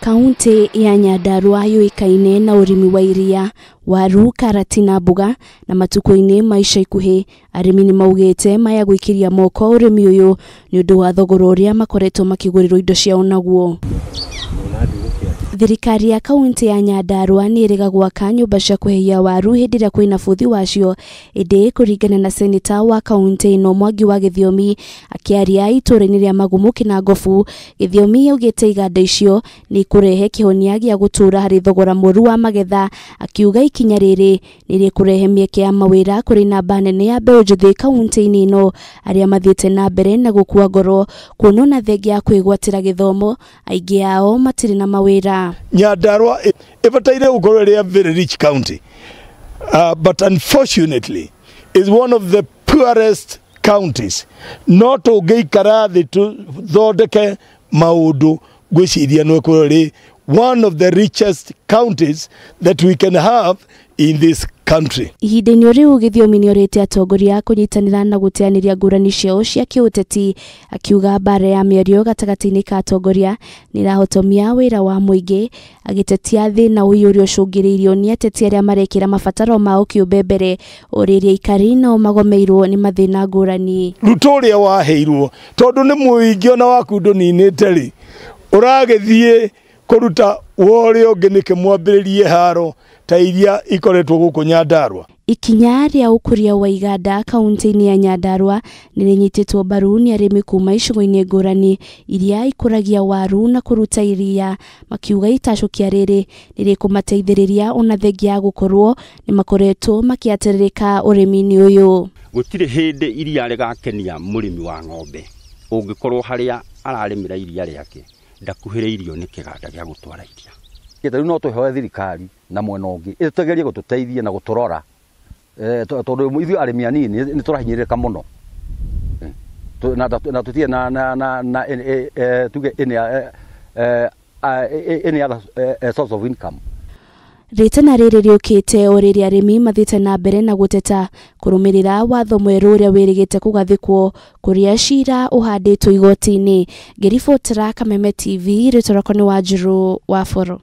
Kaunti ya Nyandarua yũĩkaine na ũrĩmi wa iria, waru, karati na mboga na matukũ-inĩ ma ica ikuhĩ arĩmi nĩ maugĩte maya gwĩkĩria moko ũrĩmi ũyũ nĩ ũndũ wa thogora ũrĩa makoretwo makĩgũrĩrwo indo ciao naguo. Thirikari ya kaunti ya Nyandarua nĩ ĩrĩga gwaka nyũmba cia kũhehia waru hĩndĩ ĩrĩa kwĩna bũthi wacio, ĩndĩ kũringana na seneta wa kaunti ĩno Mwangi wa Gĩthiomi akĩaria itũũra-inĩ rĩa Magumu Kĩnangobu, Gĩthiomi augĩte iganda icio nĩ ikũrehe kĩhonia gĩa gũtũũra harĩ thogora mũru wa magetha, akiuga ikinya rĩrĩ nĩ rĩkũrehe mĩeke ya mawĩra kũrĩ namba nene ya mbeũ njĩthĩ kaunti-inĩ ĩno arĩa mathiĩte na mbere na gũkua ngoro kuona ona thengia ya kwĩgwatĩra gĩthomo aingĩ ao matirĩ na mawĩra. Nyandarua ĩbataire gũkorwo ĩrĩ a very rich county, but unfortunately is one of the poorest counties. No tũngĩikara thĩ tũthondeke maũndũ, ngwĩciria no ĩkorwo ĩrĩ one of the richest counties that we can have in this country. Ihinda-inĩ rĩu Gĩthiomi nĩorĩte atongoria kũnyitanĩra na gũteanĩria ngũrani ciao cia kĩũteti, akiuga mbara ya mĩario gatagatĩ-inĩ ka atongoria nĩĩrahotomia wĩra wa mũingĩ, agĩtetia thĩna ũyũ ũrĩa ũcũngĩrĩirio nĩ ateti arĩa marekĩra mabataro mao kĩũmbe mbere, o rĩrĩa aikari nao magomeirwo nĩ mathĩna ngũrani. Ruto ũrĩa waheirwo tondũ nĩ mũingĩ ona waku ndũninĩte rĩ, ũragĩthiĩ kũruta wa ũrĩa ũngĩ nĩkĩ mwambĩrĩrie haro ta iria ikoretwo gũkũ Nyandarua. Ikinya rĩa ũkũria wa iganda kaunti-inĩ ya Nyandarua nĩ rĩnyitĩtwo mbaru nĩ arĩmi kuma icigo-inĩ ngũrani iria ikũragia waru na kũruta iria, makiuga itacũkia rĩrĩ nĩ rĩkũmateithĩrĩria ona thengia ya gũkorwo nĩ makoretwo makĩatĩrĩrĩka ũrĩmi-inĩ ũyũ. Gũtirĩ hĩndĩ iria rĩgakenia mũrĩmi wa ng'ombe ũngĩkorwo harĩa ararĩmĩra iria rĩake ndakuhĩrĩirio nĩ kĩganda gĩa gũtwara iria. Rĩu no tũhoe thirikari na mwena ũngĩ ĩtũgerie gũtũteithia na gũtũrora, tondũ ithuĩ arĩmi anini nĩ tũrahinyĩrĩrĩka mũno, na tũtirĩ na tuge any other source of income. Rĩtana rĩrĩ rĩũkĩte o rĩrĩa arĩmi mathiĩte na mbere na gũteta kũrũmĩrĩra watho mwerũ ũrĩa wĩrĩgĩte kũgathĩkwo kũrĩa cira ũhandĩtwo igoti-inĩ. Ngĩribotera Kameme TV, rĩtwa rĩakwa nĩ Wanjirũ wa Boro.